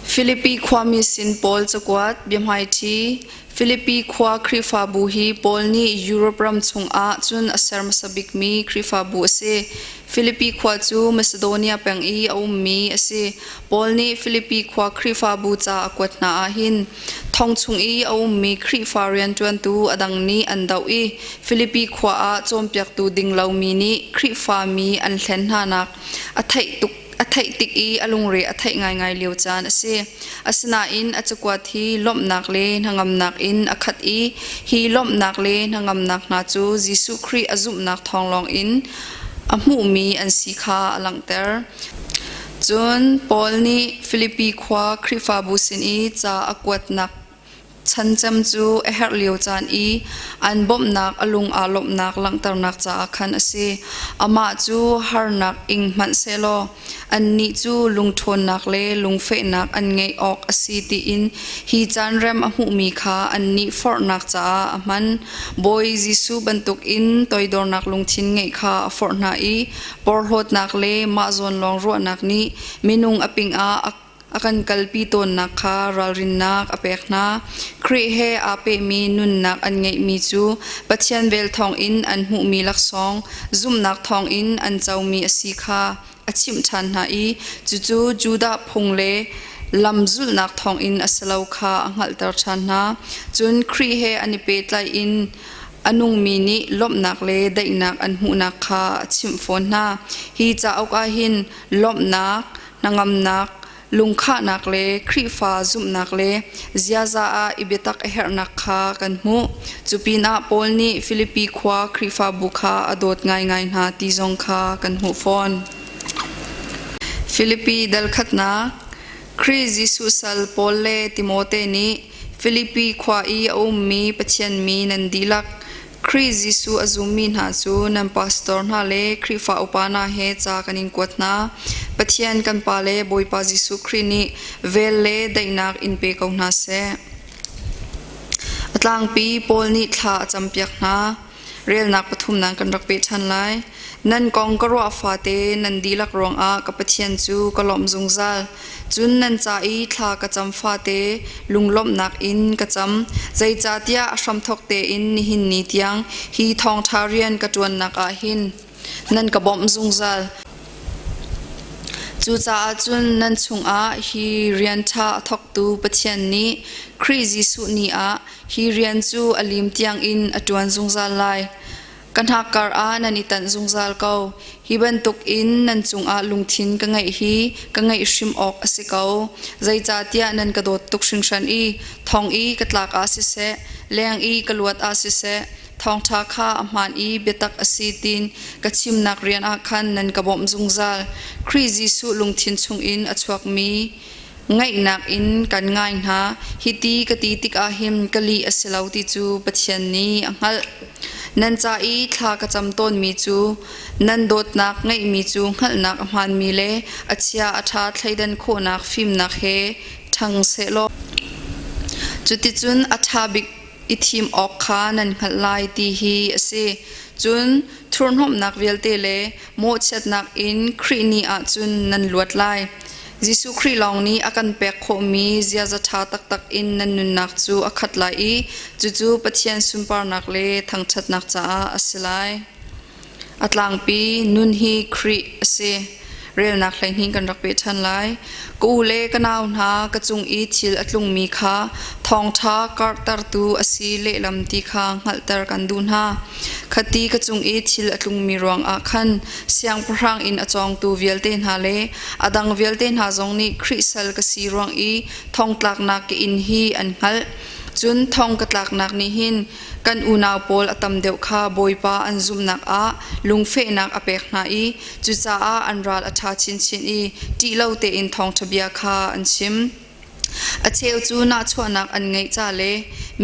Filipi khuami sin Paul cakuat biahmaiṭhi Filipi khua Khrihfabu hi Paul nih Europe ram chungah cun a ser hmasa bikmi Khrihfabu a si. Filipi khua cu Macedonia peng i a ummi a si. Paul nih Filipi khua Khrihfabu ca a kuat hna ahhin thong chung i a ummi Khrihfa rianṭuantu a dang nih an doh i Filipi khua ah cawnpiaktu ding lomi nih Khrihfa mi an hlen hnanak a theih tuk a theih tik i a lungre a theih ngaingai lio caan a si. Asinain a cakuat hi lawmhnak le hnangamnak in a khat i hi lawmhnak le hnangamnak hna cu Jesuh Khrih a zumhnak thawng lawngin a hmuhmi an si kha a langhter. Cun Paul nih Filipi khua Khrihfabu sin i ca a kuatnak Chancem cu a herh lio caan i an bawmhnak a lung aa lawmhnak langhternak caah khan a si. Amah cu harnak ing hmanh sehlaw annih cu lungṭhawnnak le lungfehnak an ngeih awk a si tiin hi caan rem a hmuhmi kha annih forhnak caah a hman. Bawi Jesuh bantukin toidornak lungthin ngeih kha a forh hna i porhlawtnak le mah zawn lawng ruahnak nih minung a pingah a a kan kalpi tawnnak kha ralrinnak a pek hna. Khrih he aa pehmi nunnak an ngeihmi cu Pathian vel thawngin an hmuhmi laksawng, zumhnak thawngin an comi a si kha a chimh ṭhan hna i cucu Judah phung le lam zulhnak thawngin a si lo kha a hngalhter ṭhan hna. Cun Khrih he an i pehtlaih in a nungmi nih lawmhnak le daihnak an hmuhnak kha a chimh fawn hna. Hi cauk ah hin lawmhnak, hnangamnak, lungkhahnak le Khrihfa zumhnak le ziaza ah i biatak a herhnak kha kan hmuh. Cu pinah Paul nih Filipi khua Khrihfabu kha a dawt ngaingai hna ti zong kha kan hmuh fawn. Filipi dal khatnak Khrih Jesuh sal Paul le Timote nih Filipi khua i a ummi Pathian mi nan dihlak Khrih Jesuh a zummi hna cu nan pastor hna le Khrihfa upa hna he ca kan in kuat hna. Pathian kan Pa le Bawipa Jesuh Khrih nih vel le daihnak in pe ko hna seh. A tlangpi Paul nih thla a campiak hna. Relnak pathumnak kan rak peh ṭhan lai. Nan kong ka ruah fate nan dihlak ruangah ka Pathian cu ka lawmh zungzal. Cun nan ca i thla ka cam fate lunglawmhnak in ka cam. Zeicahtiah a hramthawk tein nihin ni tiang hi thawngṭha rian ka ṭuannak ah hin nan ka bawmh zungzal. Cucaah cun nan chungah hi rian ṭha a thawktu Pathian nih Khrih Jesuh ni ah hi rian cu a lim tiangin a ṭuan zungzal lai. Ka hnakkar ah nan i tanh zungzal ko. Hi bantukin nan cungah lungthin ka ngeih hi ka ngeih hrim awk a si ko. Zeicahtiah nan ka dawt tuk hringhran i thong i ka tlak ah siseh, leng i ka luat ah siseh, thawngṭha kha a hmaan i biatak a si tiin ka chimnak rian ah khan nan ka bawmh zungzal. Khrih Jesuh lungthin chungin a chuakmi ngaihnak in kan ngai hna. Hiti ka ti tikah hin ka lih a si lo ti cu Pathian nih a hngalh. Nan ca i thla ka cam tawnmi cu nan dawtnak ngeihmi cu hngalhnak a hmaanmi le a chia a ṭha thleidan khawhnak fimnak he ṭhang sehlaw cuticun a ṭha bik i thim awk kha nan hngalh lai ti hi a si. Cun thurhnawmhnak vialte le mawhchiatnak in Khrih ni ah cun nan luat lai. Jesuh Khrih lawng nih a kan pek khawhmi ziaza ṭha taktak in nan nunnak cu a khat lai i cucu Pathian sunparnak le thangṭhatnak caah a si lai. A tlangpi nun hi Khrih a si. Relnak 12 kan rak peh ṭhan lai. Ka u le ka nau hna ka cung i thil a tlungmi kha thawngṭha karhtertu a si lehlam ti kha hngalhter kan duh hna. Khati ka cung i thil a tlungmi ruangah khan siangpahrang inn a cawngtu vialte hna le a dang vialte hna zong nih Khrih sal ka si ruang i thongtlaknak ka inn hi an hngalh. Cun thong ka tlaknak nih hin kan unau pawl a tam deuh kha Bawipa an zumhnak ah lungfehnak a pek hna i cucaah an ral a ṭha chinchin i ṭih lo tein thawngṭha bia kha an chim. A cheu cu nahchuahnak an ngeih ca le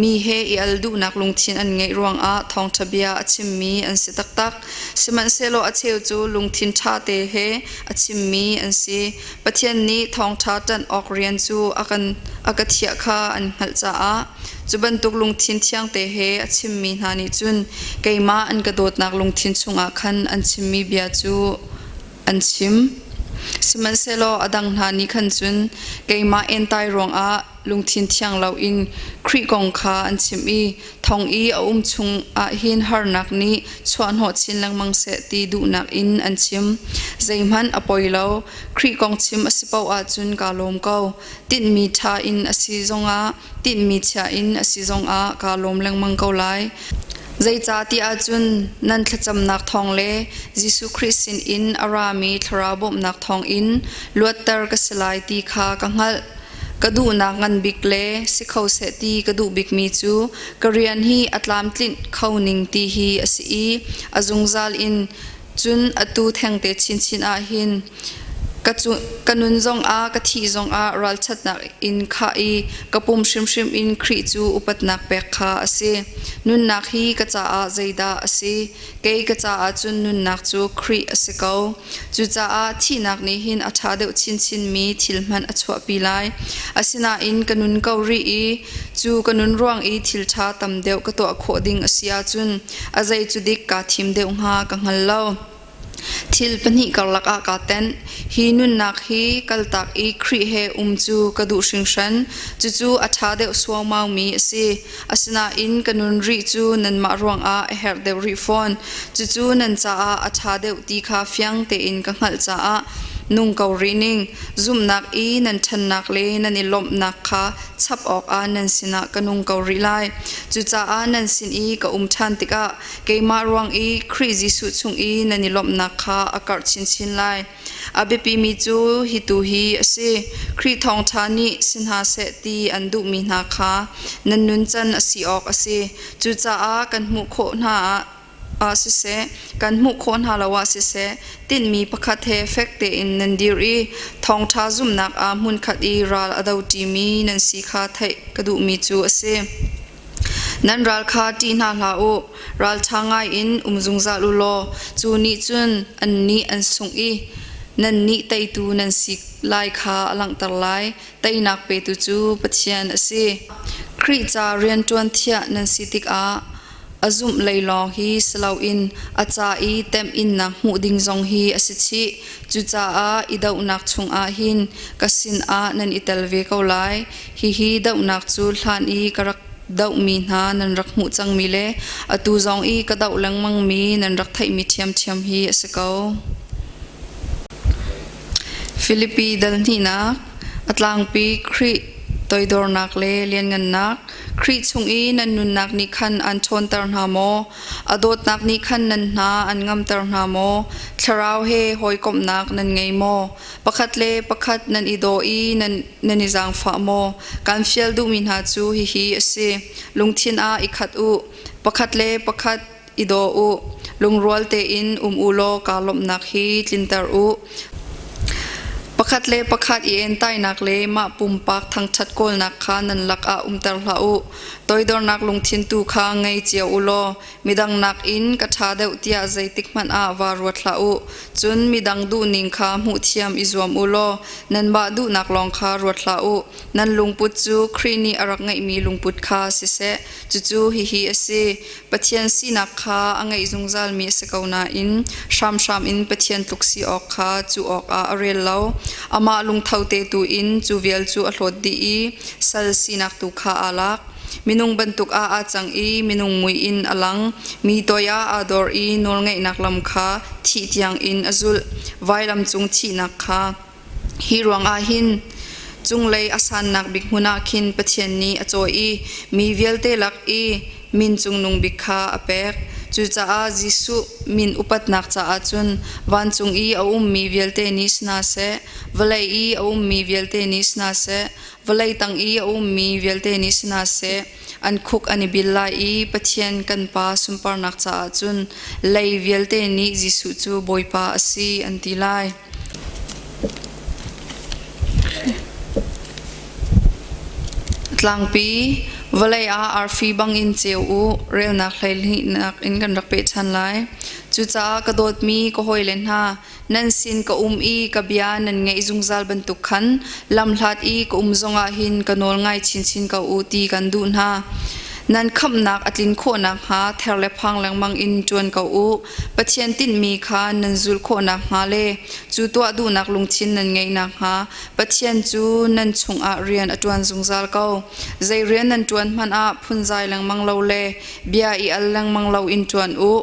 mi he i al duhnak lungthin an ngeih ruangah thawngṭha bia a chimmi an si taktak. Sihmanhsehlaw a cheu cu lungthin ṭha te he a chimmi an si. Pathian nih thawngṭha ṭanh awk rian cu a kan a ka thiah kha an hngalh caah cu bantuk lungthin thiangte he a chimmi hna nih cun keimah an ka dawtnak lungthin chungah khan an chimmi bia cu an chim. Sihmanhsehlaw a dang hna nih khan cun keimah entai ruangah lungthin thiang loin Khrih kong kha an chim i thong i a um chung ah hin harnak nih chuahhnawh chin lengmang seh ti duhnak in an chim. Zeihmanh a poi lo, Khrih kong chim a si paoh ahcun kaa lawm ko. Tinhmi ṭha in a si zongah, tinhmi chia in a si zongah kaa lawm lengmang ko lai. Zeicah ti ahcun nan thlacamnak thawng le Jesuh Khrih sinin a rami Thlarau bawmhnak thawngin luatter ka si lai ti kha ka hngalh. Ka duhnak ngan bik le si kho seh ti ka duh bikmi cu ka rian hi a tlamtlinh kho ning ti hi a si i a zungzal in cun atu thengte chinchin ah hin ka nun zongah ka thih zongah ralṭhatnak in khah i ka pum hrimhrim in Khrih cu upatnak pek kha a si. Nunnak hi ka caah zeidah a si? Kei ka caah cun nunnak cu Khrih a si ko. Cucaah thihnak nih hin a ṭha deuh chinchinmi thil hmanh a chuahpi lai. Asinain ka nun ko rih i cu ka nun ruang i thil ṭha tam deuh ka tuah khawh ding a si ahcun a zei cu dik kaa thim deuh hnga ka hngal lo. Thil pahnih karlak ah kaa tenh. Hi nunnak hi kaltak i Khrih he um cu ka duh hringhran. Cucu a ṭha deuh suaumau-mi a si. Asinain ka nun rih cu nanmah ruangah a herh deuh rih fawn. Cucu nan caah a ṭha deuh ti kha fiang tein ka hngalh caah nung ko rih ning. Zumhnak i nan ṭhannak le nan i lawmhnak kha chap awkah nan sinah ka nung ko rih lai. Cucaah nan sin i ka um ṭhan tikah keimah ruang i Khrih Jesuh chung i nan i lawmhnak kha a karh chinchin lai. A biapimi cu hi tu hi a si. Khrih thawngṭha nih si hna seh ti an duhmi hna kha nan nuncan a si awk a si. Cucaah kan hmuh khawh hna ah siseh, kan hmuh khawh hna lo ah siseh, tinhmi pakhat he fek tein nan dir i thawngṭha zumhnak ah hmunkhat i ral a doṭimi nan si kha theih ka duhmi cu a si. Nan ral kha ṭih hna hlah u, ralṭha ngaiin um zungzal u law cu nih cun annih an sungh i nannih teitu nan si lai kha a langhter lai. Teinak petu cu Pathian a si. Khrih ca rianṭuan thiah nan si tikah a zumh lei lawng hi si loin a ca i temhinnak hmuh ding zong hi a si chih. Cucaah i dohnak chungah hin ka sinah nan i tel ve ko lai. Hihi dohnak cu hlan i ka rak dohmi hna nan rak hmuh cangmi le atu zong i ka doh lengmangmi nan rak theihmi ṭhiamṭhiam hi a si ko. Filipi dal hnihnak, a tlangpi Khrih toidornak le lianngannak, Khrih chung i nan nunnak nih khan aan ṭhawnter hna maw? A dawtnak nih khan nan hna an ngamter hna maw? Thlarau he hawikomhnak nan ngei maw? Pakhat le pakhat nan i daw i nan i zaangfah maw? Kaan fial duhmi hna cu hihi a si: lungthin ah i khat u, pakhat le pakhat i daw u, lungrual tein um u law kaa lawmhnak hi tlinter u. Pakhat le pakhat i entainak le mah pumpak thangṭhat kawlnak kha nan lakah umter hlah u. Toidornak lungthin tu kha ngei cio u law midang nakin ka ṭha deuh tiah zeitik hmanh ah vaa ruat hlah u. Cun midang duhning kha hmuhthiam i zuam u law nanmah duhnak lawng kha ruat hlah u. Nan lungput cu Khrih nih a rak ngeihmi lungput kha siseh, cucu hihi a si. Pathian sinak kha a ngeih zungzalmi a si ko nain hramhram in Pathian tluk si awk kha cuh awkah a rel lo. Amah lungtho te tu in cu vial cu a hlawt dih i sal sinak tu kha aa lak. Minung bantuk ah aa cang i minung mui in a lang. Mi toi ah aa dor i nawlngeihnak lam kha thih tiang in a zulh. Vailam cung thihnak kha Hi ruangah hin cunglei a sannak bik hmun ah khin Pathian nih a cawi i mi vialte lak i min cungnung bik kha a pek. Cucaah Jesuh min upatnak caah cun vancung i a ummi vialte nih si hna seh, vawlei i a ummi vialte nih si hna seh, vawlei tang i a ummi vialte nih si hna seh, an khuk an i bil lai i Pathian kan Pa sunparnak caah cun lei vialte nih Jesuh cu Bawipa a si an ti lai. Tlangpi, vawlei ah arfi bangin ceu u, relnak hleihnihnak in kan rak peh ṭhan lai. Cucaah ka dawtmi ka hawile hna, nan sin ka um i ka bia nan ngaih zungzal bantuk khan lamhlat i ka um zongah hin ka nawl ngai chinchin ko u ti kan duh hna. Nan khamhnak a tlin khawh nakhnga ther le phang lengmang in ṭuan ko u. Pathian tinhmi kha nan zulh khawh nakhnga le cu tuah duhnak lungthin nan ngeih nakhnga Pathian cu nan chungah rian a ṭuan zungzal ko. Zei rian nan ṭuan hmanh ah phunzai lengmang lo le bia i al lengmang loin ṭuan u.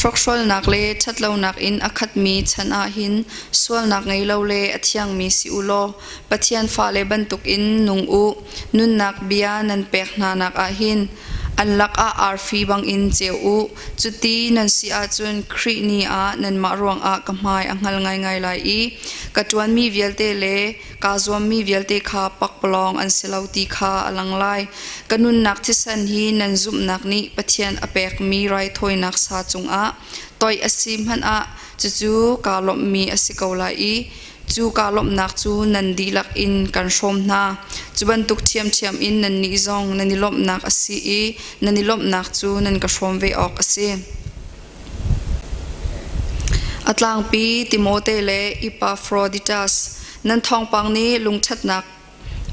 Hrokhrawlnak le ṭhatlonak in a khatmi chan ah hin sualnak ngei lo le a thiangmi si u law Pathian fale bantukin nung u. Nunnak bia nan pek hnanak ah hin an lakah arfi bangin ceu u. Cuti nan si ahcun Khrih ni ah nanmah ruangah ka hmai a hngal ngaingai lai i ka ṭuanmi vialte le kaa zuammi vialte kha pakpalawng an si lo ti kha a lang lai. Ka nunnak thisen hi nan zumhnak nih Pathian a pekmi raithawinak sa cungah toih a si hmanh ah cucu kaa lawmhmi a si ko lai i cu kaa lawmhnak cu nan dihlak in kan hrawm hna. Cu bantuk ṭhiamṭhiam in nannih zong nan i lawmhnak a si i nan i lawmhnak cu nan ka hrawm ve awk a si. A tlangpi Timote le Epafroditas nan thawngpang nih lungṭhatnak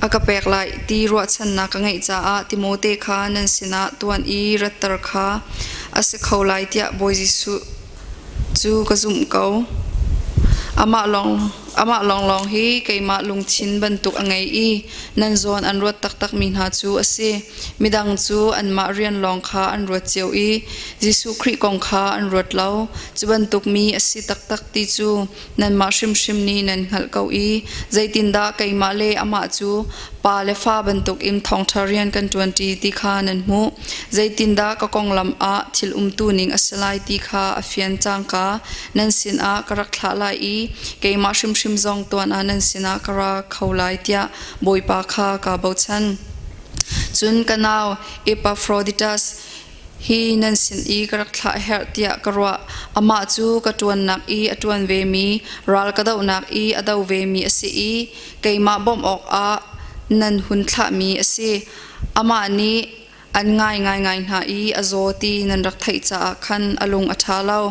a ka pek lai ti ruahchannak ka ngeih caah Timote kha nan sinah tuan i ratter kha a si kho lai tiah Bawi Jesuh cu ka zumh ko. Amah lawng Amah lawnglawng hi keimah lungthin bantuk a ngei i nan zawn an ruat taktakmi hna cu a si. Midang cu anmah rian lawng kha an ruat cio i Jesuh Khrih kong kha an ruat lo. Cu bantuk mi a si taktak ti cu nanmah hrimhrim nih nan hngalh ko i zeitindah keimah le amah cu pa le fa bantukin thawngṭha rian kan ṭuanṭi ti kha nan hmuh. Zeitindah ka konglam ah thil umtu ning a si lai ti kha a fian cangka nan sinah ka rak thlah lai i keimah hrimhrim zong tuan ah nan sinah ka ra kho lai tiah Bawipa kha kaa bochan. Cun ka nau Epafroditas hi nan sin i ka rak thlah a herh tiah ka ruah. Amah cu ka ṭuannak i a ṭuan vemi, ral ka dohnak i a do vemi a si i keimah bawmh awkah nan hun thlahmi a si. Amah nih an ngai ngaingai hna i a zaw ti nan rak theih caah khan a lung a ṭha lo.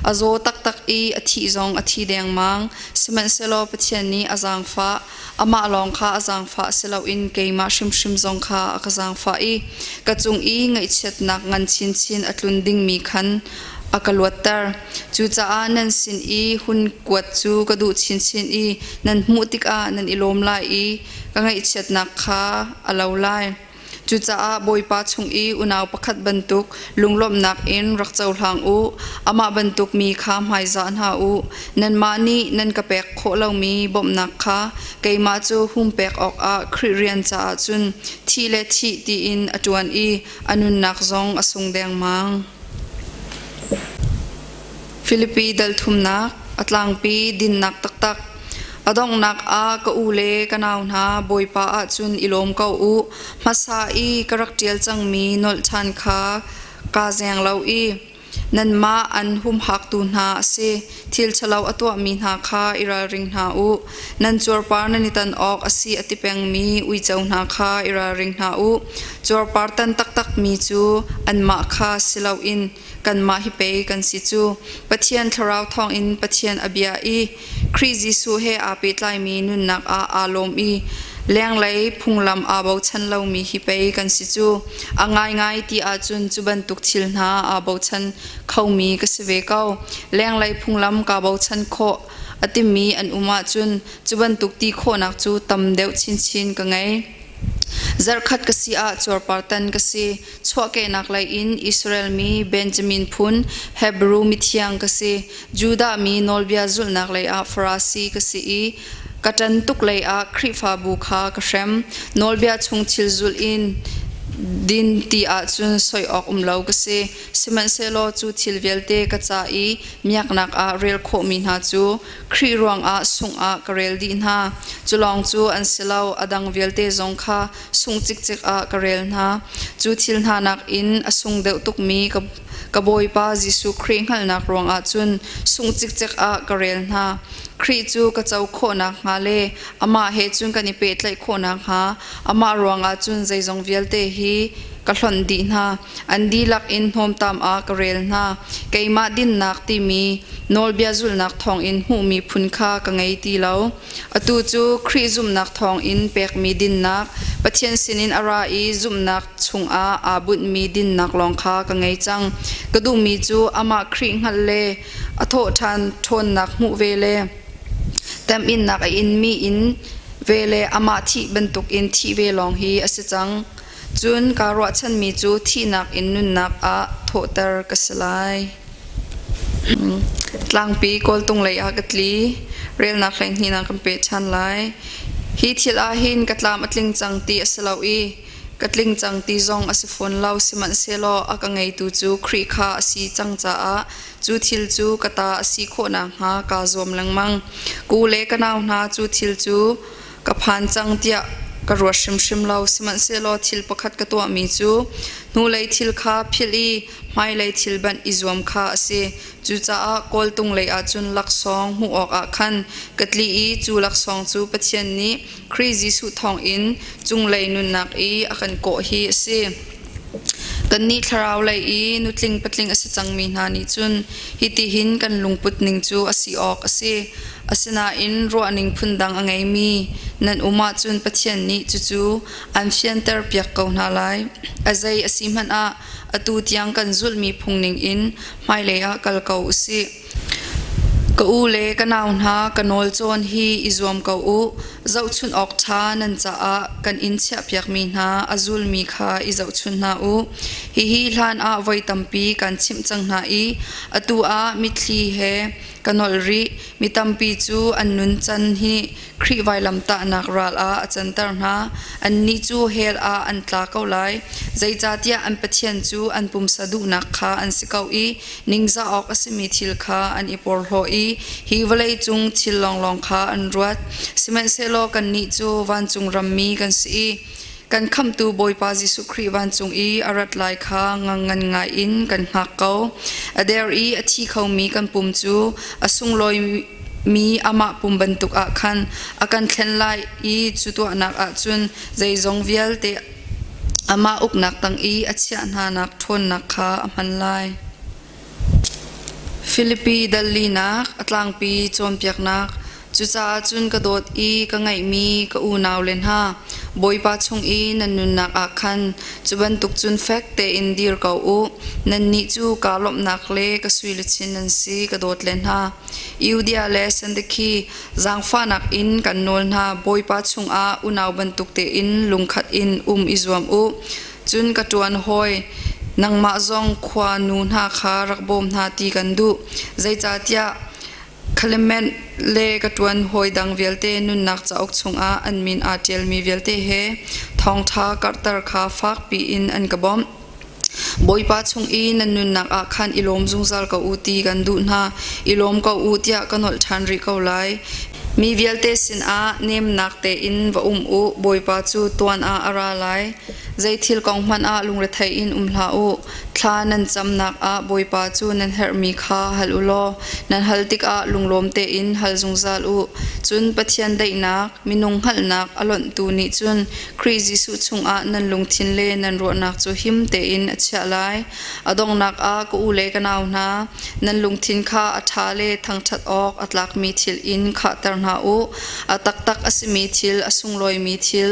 A zaw taktak i a thih zong a thi dengmang. Sihmanhsehlaw Pathian nih a zaangfah. Amah lawng kha a zaangfah si loin keimah hrimhrim zong kha a ka zaangfah i ka cung i ngaihchiatnak ngan chinchin a tlun dingmi khan a ka luatter. Cucaah nan sin i hun kuat cu ka duh chinchin i nan hmuh tikah nan i lawm lai i ka ngaihchiatnak kha a lo lai. Cucaah Bawipa chung i unau pakhat bantuk lunglawmhnak in rak cohlang u. Amah bantuk mi kha hmaizah hna u. Nanmah nih nan ka pek khawh lomi bawmhnak kha keimah cu hum pek awkah Khrih rian caah cun thih le thih tiin a ṭuan i a nunnak zong a sung dengmang. Filipi dal thumnak, a tlangpi dinnak taktak. A donghnak ah ka u le ka nau hna Bawipa ahcun i lawm ko u. Hmasa i ka rak ṭial cangmi nolh ṭhan kha kaa zeng lo i nanmah an humhaktu hna a si. Thil ṭhalo a tuahmi hna kha i ralring hna u. Nan cuarpar nan i tan awk a si a ti pengmi uico hna kha i ralring hna u. Cuarpar tan taktakmi cu anmah kha si loin kanmah hi pei kan si cu. Pathian Thlarau thawngin Pathian a bia i Khrih Jesuh he aa pehtlaimi nunnak ah aa lawm i lenglei phunglam aa bochan lomi hi pei kan si cu. A ngaingai ti ahcun cu bantuk thil hna aa bochan khomi ka si ve ko. Lenglei phunglam kaa bochan khawh a timi an um ahcun cu bantuk ti khawhnak cu tam deuh chinchin ka ngei. Zarhkhat ka si ah cuarpartan ka si. Chuahkehnak lei in Israel mi Benjamin phun Hebru mithiang ka si. Judah mi nawlbia zulhnak lei ah Farasi ka si i ka ṭan tuk lei ah Khrihfabu kha ka hrem. Nawlbia chung thil zulh in din ti ahcun soi awk um lo ka si. Sihmanhsehlaw cu thil vialte ka ca i miaknak ah rel khawhmi hna cu Khrih ruangah sungh ah ka rel dih hna. Cu lawng cu an si lo, a dang vialte zong kha sungh cikcek ah ka rel hna. Cu thil hna nakin a sung deuh tukmi ka, ka Bawipa Jesuh Khrih hngalhnak ruangah cun sungh cikcek ah ka rel hna. Khrih cu ka co khawh nakhnga le amah he cun kan i pehtlaih khawh nakhnga amah ruangah cun zeizong vialte hi ka hlonh dih hna. An dihlak in hnawmtam ah ka rel hna. Keimah dinnak timi nawlbia zulhnak thawngin hmuhmi phun kha ka ngei ti lo. Atu cu Khrih zumhnak thawngin pekmi dinnak, Pathian sinin a ra i zumhnak chungah aa bunhmi dinnak lawng kha ka ngei cang. Ka duhmi cu amah Khrih hngalh le a thawhṭhan ṭhawnnak hmuh ve le temhinnak a inmi in ve le amah thih bantukin thih ve lawng hi a si cang. Cun kaa ruahchanmi cu thihnak in nunnak ah thawhter ka si lai. Tlangpi kawltung lei ah ka tli. Relnak hleihnih kan peh ṭhan lai. Hi thil ah hin ka tlam a tling cang ti a si lo i ka tling cang ti zong a si fawn lo. Sihmanhsehlaw a ka ngeitu cu Khrih kha a si cang caah cu thil cu ka ta a si khawh nakhnga kaa zuam lengmang. Ku le ka nau hna cu thil cu ka phan cang tiah ka ruat hrimhrim lo. Sihmanhsehlaw thil pakhat ka tuahmi cu hnulei thil kha philh i hmailei thil banh i zuam kha a si. Cucaah kawltung lei ah cun laksawng hmuh awkah khan ka tli i cu laksawng cu Pathian nih Khrih Jesuh thawngin cunglei nunnak i a kan kawh hi a si. Kannih thlarau lei i nutling patling a si cangmi hna nih cun hitihin kan lungput ning cu a si awk a si. Asinain ruahning phundang a ngeimi nan um ahcun Pathian nih cucu an fianter piak ko hna lai. A zei a si hmanh ah atu tiang kan zulhmi phung ningin hmailei ah kal ko u sih. Ka u le ka nau hna, ka nawl cawn hi i zuam ko u. Zohchunh awk ṭha nan caah kan in chiahpiakmi hna a zulmi kha i zohchun hna u. Hihi hlan ah voi tampi kan chimh cang hna i atu ah mitthli he ka nolh rih. Mi tampi cu an nuncan hi Khrih vailamtahnak ral ah a canter hna. Annih cu hell ah an tla ko lai. Zeicahtiah an Pathian cu an pumsa duhnak kha an si ko i ningzah awk a simi thil kha an i porhlaw i hi vawlei cung thil lawnglawng kha an ruat. Sihmanhsehlaw kannih cu vancung rammi kan si i kan Khamhtu Bawipa Jesuh Khrih vancung i a rat lai kha ngangngan ngai in kan hngak ko. A der i a thi khomi kan pum cu a sunglawi mi amah pum bantuk ah khan a kan thlen lai i cu tuahnak ah cun zeizong vialte amah uknak tang i a chiah hnanak ṭhawnnak kha a hman lai. Filipi dal linak a tlangpi cawnpiaknak Cucaah cun ka dawt i ka ngeihmi ka unau le hna, Bawipa chung i nan nunnak ah khan cu bantuk cun fek tein dir ko u. Nannih cu kaa lawmhnak le ka sui luchin nan si, ka dawt le hna. Eudia le Sandikhi zaangfahnak in kan nawl hna, Bawipa chungah unau bantuk tein lungkhat in um i zuam u. Cun ka ṭuan hawi, nangmah zong khua nu hna kha rak bawm hna ti kan duh. Zeicahtiah Clement le ka ṭuan hawi dang vialte nunnak cauk chungah an min aa ṭialmi vialte he thawngṭha karhter kha fakpi in an ka bawmh. Bawipa chung i nan nunnak ah khan i lawm zungzal ko u ti kan duh hna. I lawm ko u tiah ka nolh ṭhan rih ko lai. Mi vialte sinah nemnak tein va um u. Bawipa cu tuan ah a ra lai. Zei thil kong hmanh ah lungrethei in um hlah u. Thla nan camnak ah Bawipa cu nan herhmi kha hal u law nan hal tikah lunglawm tein hal zungzal u. Cun Pathian daihnak, minung hngalhnak a lonhtu nih cun Khrih Jesuh chungah nan lungthin le nan ruahnak cu him tein a chiah lai. A donghnak ah ka u le ka nau hna, nan lungthin kha a ṭha le thangṭhat awk a tlakmi thil in khahter hna u. A taktak a simi thil, a sunglawimi thil,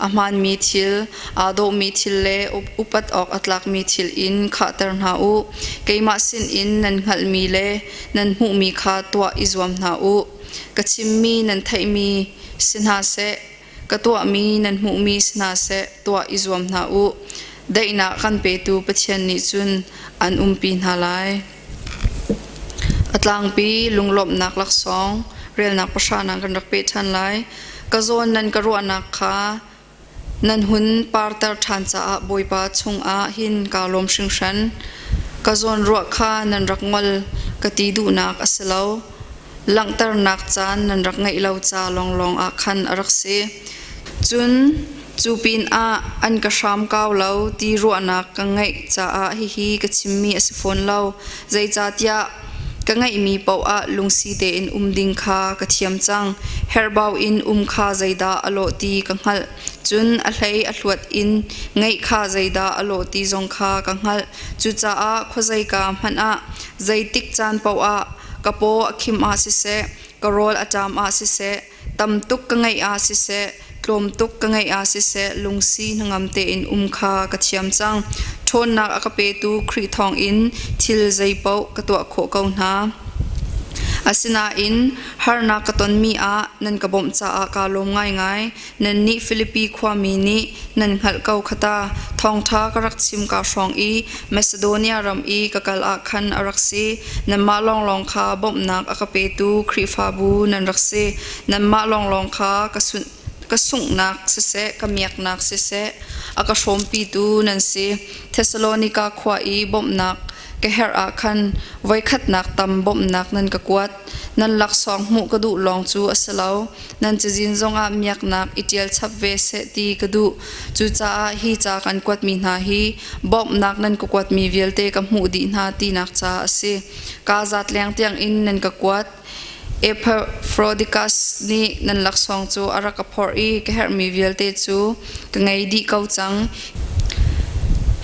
a hmaanmi thil, aa dawhmi thil le upat awk a tlakmi thil in khahter hna u. Keimah sinin nan hngalhmi le nan hmuhmi kha tuah i zuam hna u. Ka chimmi nan theihmi si hna seh, ka tuahmi nan hmuhmi si hna seh, tuah i zuam hna u. Daihnak kan petu Pathian nih cun an umpi hna lai. A tlangpi lunglawmhnak laksawng relnak pahra na kan rak pe ṭhan lai. Ka zawn nan ka ruahnak kha Nan hun parter ṭhan caah Bawipa chungah hin kaa lawm hringhran. Ka zawnruah kha nan rak ngol ka ti duhnak a si lo. Langhternak caan nan rak ngeih lo ca lawnglawng ah khan a rak si. Cun cu pinah an ka hram kau lo ti ruahnak ka ngeih caah hihi ka chimmi a si fawn lo. Zeicahtiah Ka ngeihmi paoh ah lungsi tein um ding kha ka thiam cang. Herhbau in um kha zeidah a lawh ti ka hngalh. Cun a hlei a hluat in ngeih kha zeidah a lawh ti zong kha ka hngalh. Cucaah khuazeika hmanh ah, zeitik caan paoh ah, ka paw a khim ah siseh, ka rawl a ṭam ah siseh, tam tuk ka ngeih ah siseh, tlawm tuk ka ngeih ah siseh, lungsi hnangam tein um kha ka thiam cang. Ṭhawnnak a ka petu Khrih thawngin thil zeipaoh ka tuah khawh ko hna. Asinain harnak ka tonmi ah nan ka bawmh caah kaa lawm ngaingai. Nannih Filipi khuami nih nan hngalh ko kha ta. Thawngṭha ka rak chim kaa hrawng i Masedonia ram i ka kal ah khan a rak si. Nanmah lawnglawng kha bawmhnak a ka petu Khrihfabu nan rak si. Nanmah lawnglawng kha ka ka sunghnak siseh, ka miaknak siseh, a ka hrawmpitu nan si. Thesalonika khua i bawmhnak ka herh ah khan voikhatnak tam bawmhnak nan ka kuat. Nan laksawng hmuh ka duh lawng cu a si lo. Nan cazin zongah miaknak i ṭial chap ve seh ti ka duh. Cucaah hi ca kan kuatmi hna hi bawmhnak nan ka kuatmi vialte ka hmuh dih hna tinak ca a si. Kaa zat leng tiangin nan ka kuat. Epaphroditus nih nan laksawng cu a rak ka phorh i ka herhmi vialte cu ka ngei dih ko cang.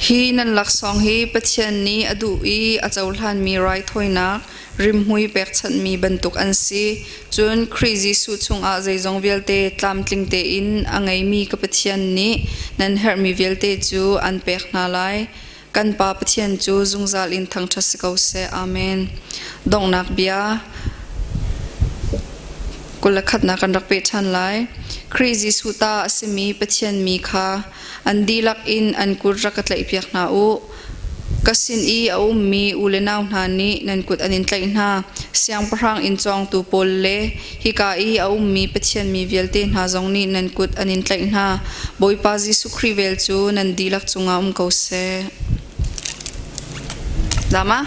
Hi nan laksawng hi Pathian nih a duh i a cohlanmi raithawinak, rimhmui pekchanhmi bantuk an si. Cun Khrih Jesuh chungah zeizong vialte tlamtling tein a ngeimi ka Pathian nih nan herhmi vialte cu an pek hna lai. Kan Pa Pathian cu zungzal in thangṭhat si ko seh. Amen. Donghnak bia 21nak kan rak peh ṭhan lai. Khrih Jesuh ta a simi Pathian mi kha an dihlak in an kut rak ka tlaihpiak hna u. Ka sin i a ummi u le nau hna nih nan kut an in tlaih hna. Siangpahrang inn cawngtu pawl le hika i a ummi Pathian mi vialte hna zong nih nan kut an in tlaih hna. Bawipa Jesuh Khrih vel cu nan dihlak cungah um ko seh. Dama?